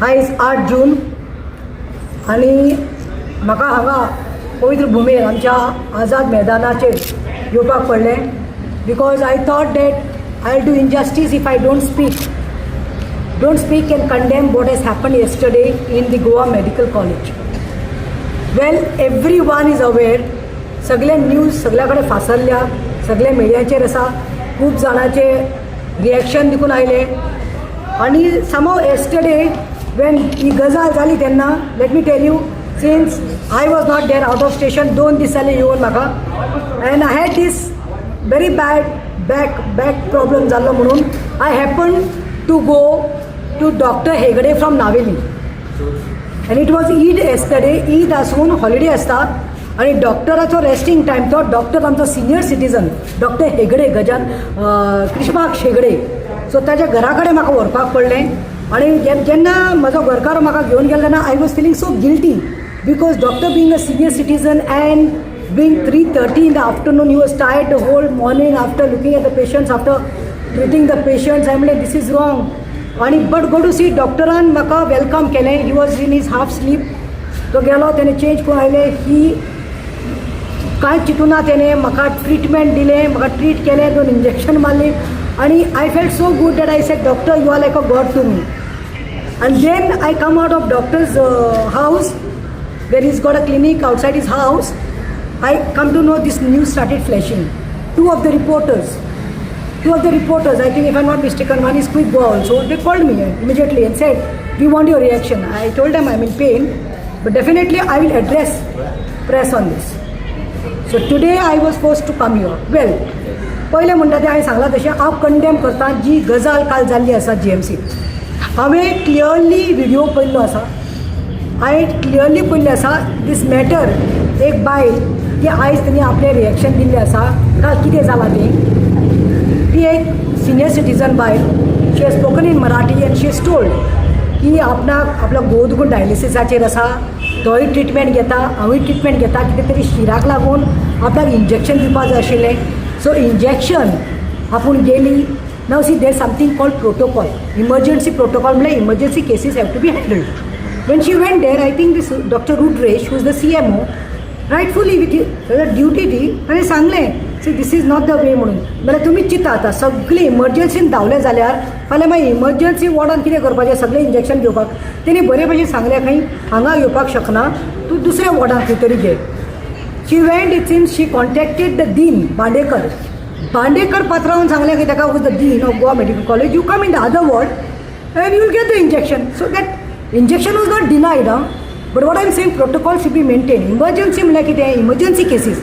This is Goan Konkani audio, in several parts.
आयज 8 जून आनी म्हाका हांगा पवित्र भुमेर आमच्या आझाद मैदानाचेर येवपाक पडलें because I thought that I do injustice if I don't speak and condemn what has happened yesterday in the Goa Medical College. Well, everyone is aware. सगळे न्यूज सगळ्या कडेन फासरल्या, सगळे मिडियाचेर आसा, खूब जाणांचे रिएक्शन देखून आयले. आनी समहाव येस्टरडे वेन ही गजाल जाली तेन्ना, let me tell you, since I was not there, out of station, 2 दीस जाले येवन म्हाका and I had this very bad back problem जाल्लो म्हणून I happen to go to Doctor Hegde from Navelim and it was Eid yesterday. Eid आसून हॉलिडे आसता आनी डॉक्टराचो रेस्टिंग टायम. तो डॉक्टर आमचो सिनियर सिटीजन डॉक्टर हेगडे, गजान कृष्णाक्ष हेगडे. सो ताच्या घरा कडेन म्हाका व्हरपाक पडलें आनी जेन्ना म्हजो घरकार म्हाका घेवन गेलो तेन्ना I was feeling so guilty because doctor being a senior citizen and being 3:30 in the afternoon, he was tired the whole morning after looking at the patients, after treating the patients. I म्हणलें, this is wrong. आनी बट गो टू सी, डॉक्टरान म्हाका welcome केलें. He was in his half sleep. तो गेलो, तेणें चेंज करून आयले. ही कांय चिंतूना, तेणें म्हाका ट्रिटमेंट दिलें, म्हाका ट्रीट केलें, दोन इंजेक्शन मारली आनी I felt so good that I said, "Doctor, you are like a God to me." And then I come out of doctor's house, where he's got a clinic outside his house. I come to know this news started flashing. Two of the reporters, I think if I'm not mistaken, one is Quick Goa also, they called me immediately and said, "We want your reaction." I told them I'm in pain, but definitely I will address press on this. So today I was forced to come here. Well, पयलें म्हणटा तें हांवें सांगलां तशें, हांव कंडेम करता जी गजाल काल जाल्ली आसा जीएमसी. हांवें क्लियरली व्हिडियो पळयल्लो आसा. हांवें क्लियरली पळयल्लें आसा दीस मॅटर. एक बायल ती आयज तेणी आपलें रिएक्शन दिल्लें आसा, काल कितें जालां तें. ती एक सिनियर सिटीजन बायल. She has spoken in Marathi and she has told की आपणाक आपलो घोव दुखून डायलिसिसाचेर आसा, तोय ट्रिटमेंट घेता, हांवूय ट्रिटमेंट घेता. कितें तरी शिराक लागून आपणाक इंजेक्शन दिवपा जाय आशिल्लें. सो इंजेक्शन आपूण गेली. Now see, there something called protocol, emergency protocol म्हणल्यार emergency cases have to be handled. When she went there, I think this Doctor Rudresh, who is the CMO, rightfully with duty ती, ताणें सांगलें, "See, this is not the way" म्हणून. जाल्यार तुमी चिंता आतां, सगळी इमर्जन्सीन धांवले जाल्यार फाल्यां मागीर इमर्जन्सी वॉर्डान कितें करपाचें? सगळें इंजेक्शन घेवपाक तेणी बरे भशेन सांगलें, खंय हांगा घेवपाक शकना तूं, दुसऱ्या वॉर्डान खंय तरी घे. She went, it seems she contacted the dean, Bandekar. Bandekar पात्रांवान सांगलें की ताका, was the dean of Goa Medical College, "You come in the other ward and you will get the injection." So that injection was not denied. Ah, but what I am saying, protocol should be maintain. Emergency म्हणल्यार कितें? इमर्जन्सी केसीस,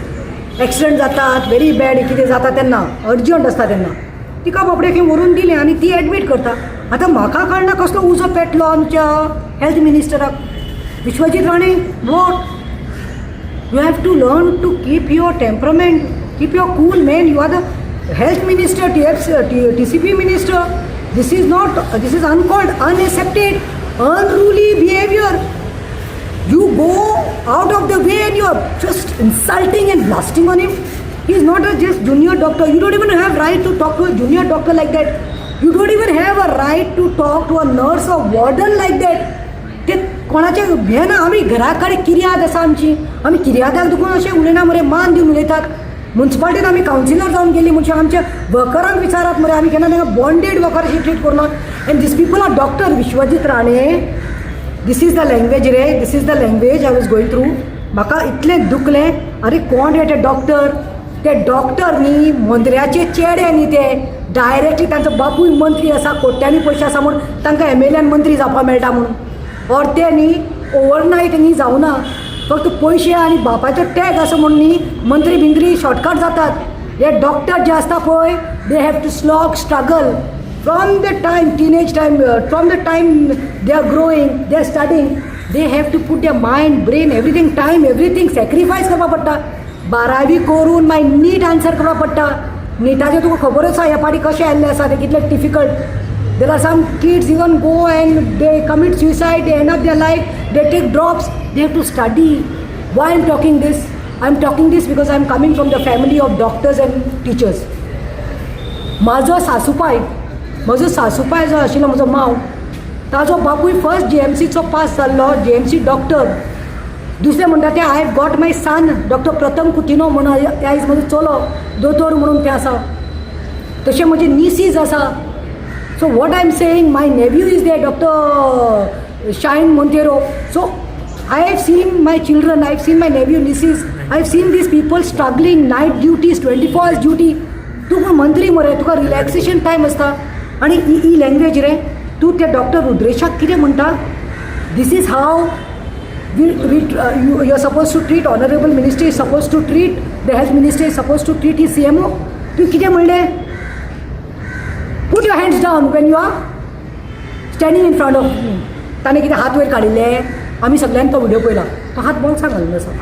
एक्सिडंट जातात, व्हेरी बॅड कितें जाता तेन्ना, अर्जंट आसता तेन्ना. तिका बाबडे खंय व्हरून दिलें आनी ती एडमीट करता. आतां म्हाका कळना कसलो उजो पेटलो आमच्या हेल्थ मिनिस्टराक. Vishwajit Rane, what? You have to learn to keep your temperament, keep your cool, man. You are the health minister, TF, TCP minister. This is not, this is uncalled, unaccepted, unruly behavior. You go out of the way and you are just insulting and blasting on him. He is not a just junior doctor. You don't even have right to talk to a junior doctor like that. You don't even have a right to talk to a nurse or warden like that. ते कोणाचे हें ना. आमी घरा कडेन किर्याद आसा आमची. आमी किर्यादाक दुखून अशें उलयना मरे, मान दिवन उलयतात. मुन्सिपाल्टीन आमी कावन्सिलर जावन गेली म्हणजे आमच्या वर्करांक विचारात मरे, आमी केन्ना तांकां बॉन्डेड वर्कर अशी ट्रीट करुना. And these people are doctor. Vishwajit Rane, this is the language रे? This is the language I was going through. म्हाका इतलें दुखलें. अरे, कोण रे ते डॉक्टर? ते डॉक्टर न्ही, मंत्र्याचे चेडे न्ही ते. डायरेक्टली तांचो बापूय मंत्री आसा, कोट्यांनी पयशे आसा म्हूण तांकां एमएलएन मंत्री जावपाक मेळटा म्हणून. ऑर ते न्ही ओवरनायट न्ही जावना. फक्त पयशे आनी बापायचो टॅग आसा म्हूण न्ही मंत्री बिंत्री शॉर्टकट जातात. हे डॉक्टर जे आसता पळय, they have to slog, struggle from the time teenage time, from the time they are growing, they are starting. They have to put their mind, brain, everything, time, everything sacrifice करपा पडटा. बारावी करून मागीर नीट आन्सर करपा पडटा. निटाचें तुका खबर आसा, ह्या फाटी कशें आयिल्लें आसा तें, कितलें difficult. There are some kids even go and they commit suicide, they end up their life, they take drops. They have to study. Why I'm talking this? I'm talking this because I'm coming from the family of doctors and teachers. म्हाजो सासूपाय, म्हजो सासूपाय जो आशिल्लो, म्हजो माव, ताजो बापूय फर्स्ट जीएमसीचो पास जाल्लो जीएमसी डॉक्टर. दुसरें म्हणटा तें, I have got my son, Doctor Pratham Coutinho म्हणून. आयज म्हजो चलो दोतोर म्हणून तें आसा. तशें म्हजे निसीज आसा. So what I am saying, my nephew is there, Doctor Shine Monteiro. So I have seen my children, I have seen my nephew, nieces, I have seen these people struggling, night duties, 24 hours duty. तूं कोण मंत्री मरे, तुका रिलॅक्सेशन टायम आसता आनी ही ही लँग्वेज रे? तूं त्या डॉक्टर रुद्रेशाक कितें म्हणटा? This is how we you are supposed to treat honourable minister, is supposed to treat the health minister, is supposed to treat he CMO? तूं कितें म्हणलें? "Put your hands down when you are standing in front of me." ताणें कितें हात वयर काडिल्ले? आमी सगळ्यांनी तो व्हिडिओ पळयला. तो हात बोल्सां घालून आसा.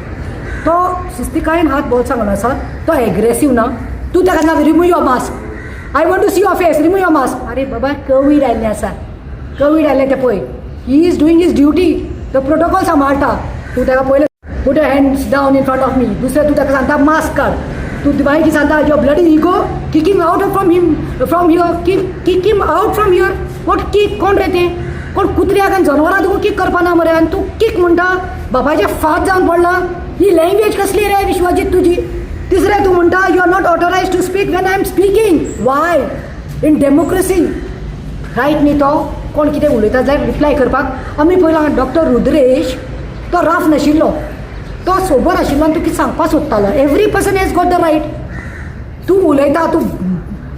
तो शिस्तिकायेन हात बोल्सां घालून आसा. तो एग्रेसीव ना. तूं ताका सांग, "remove your mask, I want to see your face, remove your mask." अरे बाबा, कोवीड आयिल्लें आसा, कोवीड आयिल्लें तें पळय. He is doing his duty. तो प्रोटोकॉल सांबाळटा. तूं ताका पयलें, "Put your hands down in front of me." दुसरें तूं ताका सांगता, मास्क काड. तूं मागीर कितें सांगता? "Your bloody ego, kicking out from him, from here, kick, kick him out from here." What kick? कोण रे तें? कोण कुत्र्याक आनी जनवरां तुका किक करपा ना मरे आनी तूं किक म्हणटा? बापायचें फात जावन पडला. ही लँग्वेज कसली रे विश्वाजीत तुजी? तिसरें तूं म्हणटा, "You are not authorised to speak when I am speaking." Why? In democracy right न्ही तो? कोण कितें उलयता जाल्यार रिप्लाय करपाक. आमी पयला डॉक्टर रुद्रेश, तो राफ नाशिल्लो, तो सोबर आशिल्लो आनी तो कितें सांगपाक सोदतालो. Every person has got the right. तूं उलयता, तूं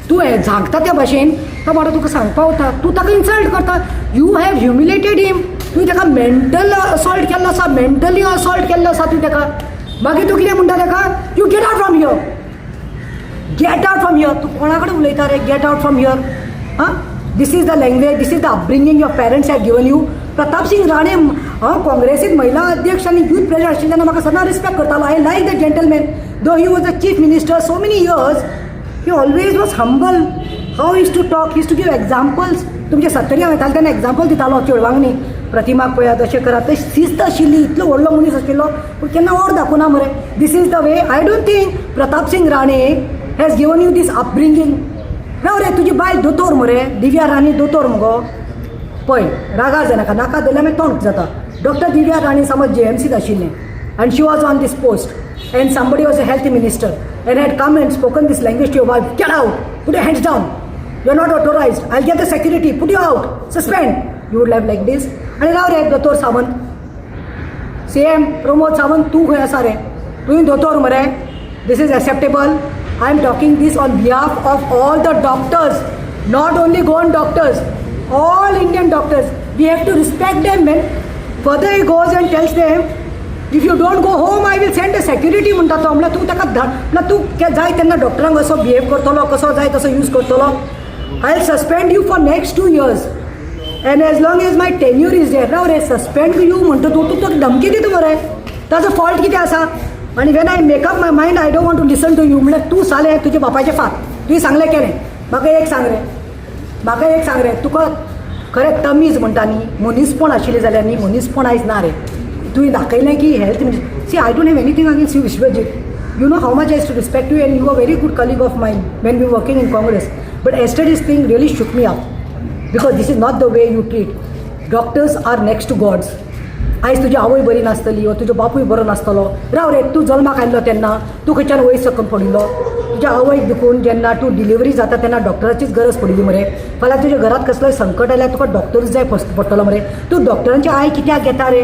तूं हें झांकता त्या भाशेन, तो बाबडो तुका सांगपा वता, तूं ताका इन्सल्ट करता. You have humiliated him. तुवें ताका मेंटल असॉल्ट केल्लो आसा, मेंटली असॉल्ट केल्लो आसा तुवें ताका. मागीर तूं कितें म्हणटा ताका? "You get out from here, get out from here." तूं कोणा कडेन उलयता रे, "Get out from here"? आं, this is the language, this is the upbringing your parents have given you? Pratap Singh Rane, हांव काँग्रेसीत महिला अध्यक्ष आनी यूथ प्रेसिडेंट आशिल्ले तेन्ना म्हाका सदां रिस्पेक्ट करतालो. I like the gentleman. Though he was a chief minister so many years, he always was humble. How used to talk, used to give examples. तुमचे सत्तरी वयताले तेन्ना एग्जाम्पल दितालो चेडवांक न्ही, प्रतिमाक पळयात, अशें करात. तशी शिस्त आशिल्ली. इतलो व्हडलो मनीस आशिल्लो पूण केन्ना ओर दाखोवना मरे. This is the way. I don't think Pratap Singh Rane has given you this upbringing. राव रे, तुजी बायल दोतोर मरे, दिव्या राणे दोतोर मुगो. पळय, रागार जायनाका. नाका जाल्यार मागीर तोंड जाता. डॉक्टर दिव्या राणे समज जीएमसीत आशिल्लें and she was on this post and somebody was a health minister and had come and spoken this language to your wife, "Get out, put your hands down, you are not authorised, I get the security, put you out, suspend," you would have like this? आनी राव रे, दोतोर सावंत, सीएम प्रमोद सावंत, तूं खंय आसा रे? तुवें दोतोर मरे. This is acceptable? I am talking this on behalf of all the doctors, not only Goan doctors, all Indian doctors. We have to respect them, man. Further, he goes and tells them, "If you don't go home, I will send a security" म्हणटा तो. म्हणल्यार तूं ताका धाड, म्हणल्यार तूं जाय तेन्ना डॉक्टरांक असो बिहेव करतलो, कसो जाय तसो यूज करतलो? "I will suspend you for next 2 years and as long as my tenure is there." राव रे, सस्पेंड you म्हणटा तूं, तूं तुका धमकी दिता मरे. ताजो फॉल्ट कितें आसा? आनी "When I make up my mind, I don't want to listen to you." म्हणल्यार तूं सालें तुज्या बापायचें फात. तुवें सांगलें केलें. म्हाका एक सांग रे, म्हाका एक सांग रे, तुका खरें तमीज म्हणटा न्ही, मनीसपण आशिल्लें जाल्यार न्ही, मनीसपण आयज ना रे. तुवें दाखयलें की health minister. See, I don't have anything against you, Vishwajit. You know how much I to respect you and you are very good colleague of mine when we working in Congress, but yesterday's thing really shook me up because this is not the way you treat. Doctors are next to gods. आयज तुजी आवय बरी नासतली वा तुजो बापूय बरो नासतलो. राव रे, तूं जल्माक आयिल्लो तेन्ना तूं खंयच्यान वयर सकून पडिल्लो? तुज्या आवयक दुखून जेन्ना तूं डिलिव्हरी जाता तेन्ना डॉक्टराचीच गरज पडिल्ली मरे. फाल्यां तुज्या घरात कसलोय संकट आयल्यार तुका डॉक्टरूच जाय पडटलो मरे. तूं डॉक्टरांची I कित्याक घेता रे?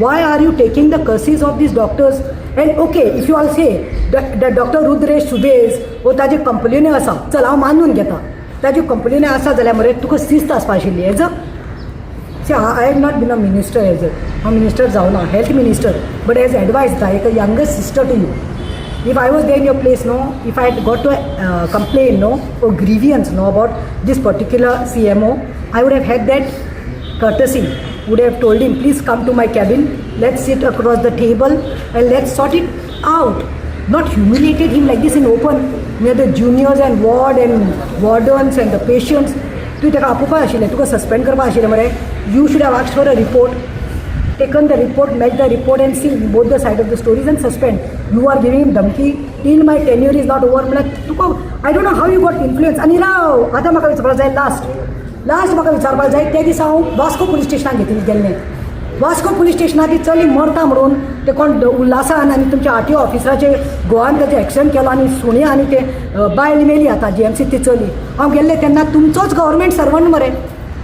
Why are you taking the curses of these doctors? And okay, if you all say the Doctor Rudresh Subez वो ताजी कंप्लेनी आसा, चल हांव मानून घेता. ताजी कंप्लेनी आसा जाल्यार मरे तुका शिस्त आसपा आशिल्ली. As a see, I have not been a minister, as a हांव मिनिस्टर जावना health minister, but as advice दिता, एक youngest sister to you, if I was there in your place, no, if I had got to complain, no, or grievance, no, about this particular CMO, I would have had that courtesy, would have told him, "Please come to my cabin, let's sit across the table and let's sort it out." Not humiliated him like this in open, near the juniors and ward and wardens and the patients. तुवें ताका आपोवपा आशिल्लें, तुका सस्पेंड करपा आशिल्लें मरे. You should have asked for a report, taken the report, matched the report and see both the side of the stories and suspend. You are giving him धमकी till my tenure is not over. म्हणल्यार तुका, I don't know how you got influence. आनी राव, आतां म्हाका विचारपाक जाय लास्ट. लास्ट म्हाका विचारपाक जाय, त्या दिसा हांव वास्को पुलीस स्टेशनाक घेतिल्लें गेल्लें. वास्को पुलीस स्टेशनार ती चली मरता म्हणून ते कोण उल्हासान आनी तुमच्या आरटीओ ऑफिसराचे गोवान ताचो एक्सिडंट केलो आनी सुणे आनी ते बायल मेली. आतां जीएमसी ती चली, हांव गेल्लें तेन्ना तुमचोच गव्हर्मेंट सर्वंट मरे,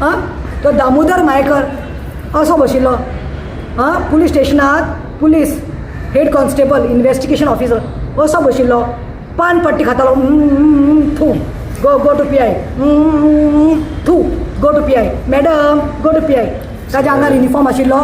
आं, तो दामोदर मायकर असो बशिल्लो, आं, police स्टेशनात police head constable, investigation officer असो बशिल्लो, पान पट्टी खातालो. थू, go go to PI. थू, go to PI madam, go to PI. ताच्या आंगार युनिफॉर्म आशिल्लो.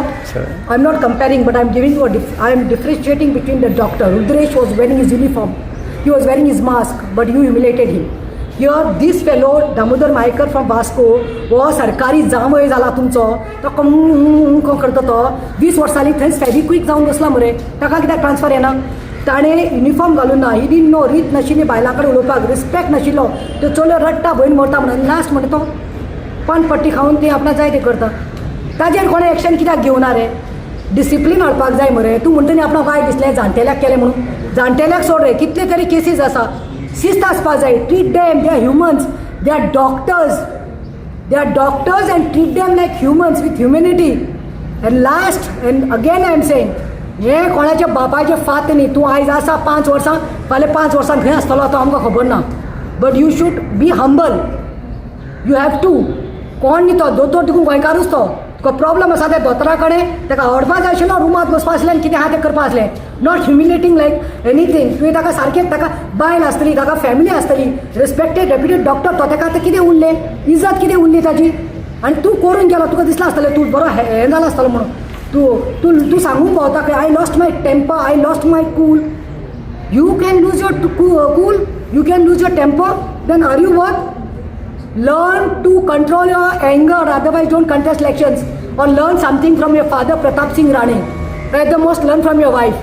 I am not comparing, but I am giving you, I am differentiating between the doctor. Rudresh was wearing his uniform, he was wearing his mask, but you humiliated him. Here this fellow Damodar Mayekar from Vasco हो सरकारी जांवय जाला तुमचो, तो कम करता. तो 20 वर्सांनी थंयच फेविक्वीक जावन बसला मरे. ताका कित्याक ट्रान्सफर येना? ताणें युनिफॉर्म घालून ना, ही डीन नो रीत नाशिल्ली, बायलां कडेन उलोवपाक रिस्पेक्ट नाशिल्लो. त्यो चलयो रडटा, भयण मरता म्हणून. लास्ट म्हणटा तो पानपट्टी खावन ती आपणाक जाय तें करता. ताजेर कोणें एक्शन कित्याक घेवना रे? डिसिप्लीन हाडपाक जाय मरे. तूं म्हणटा न्ही आपणाक वायट दिसलें, जाणटेल्याक केलें म्हणून. जाणटेल्याक सोड रे, कितले तरी केसीस आसा. शिस्त आसपाक जाय. Treat them, they are humans, they are doctors, they are doctors, and treat them like humans with humanity. And last, and again I am saying, हें कोणाच्या बापायचें फात न्ही. तूं आयज आसा 5 वर्सां, फाल्यां 5 वर्सां खंय आसतलो तो आमकां खबर ना, but you should be humble. You have to. कोण न्ही तो दोतोर, तुका गोंयकारूच तो. तुका प्रॉब्लम आसा त्या दोतोरा कडेन ताका आवडपा जाय आशिल्लो, रुमांत बसपा आसलें आनी कितें आहा तें करपा आसलें, not humiliating like anything. तुवें ताका सारकें, ताका बायल आसतली, ताका फॅमिली आसतली, रिस्पेक्टेड रेप्युटेड डॉक्टर तो. ताका आतां कितें उरलें? इज्जत कितें उरली ताजी? आनी तूं करून गेलो, तुका दिसलां आसतलें तूं बरो हें जाला आसतलो म्हणून. तूं तूं तूं सांगूंक पावता की I lost my temper, I lost my cool. You can lose your cool, you can lose your temper, then are you worth? Learn to control your anger, otherwise don't contest elections, or learn something from your father, Pratap Singh Rane. At the most, learn from your wife.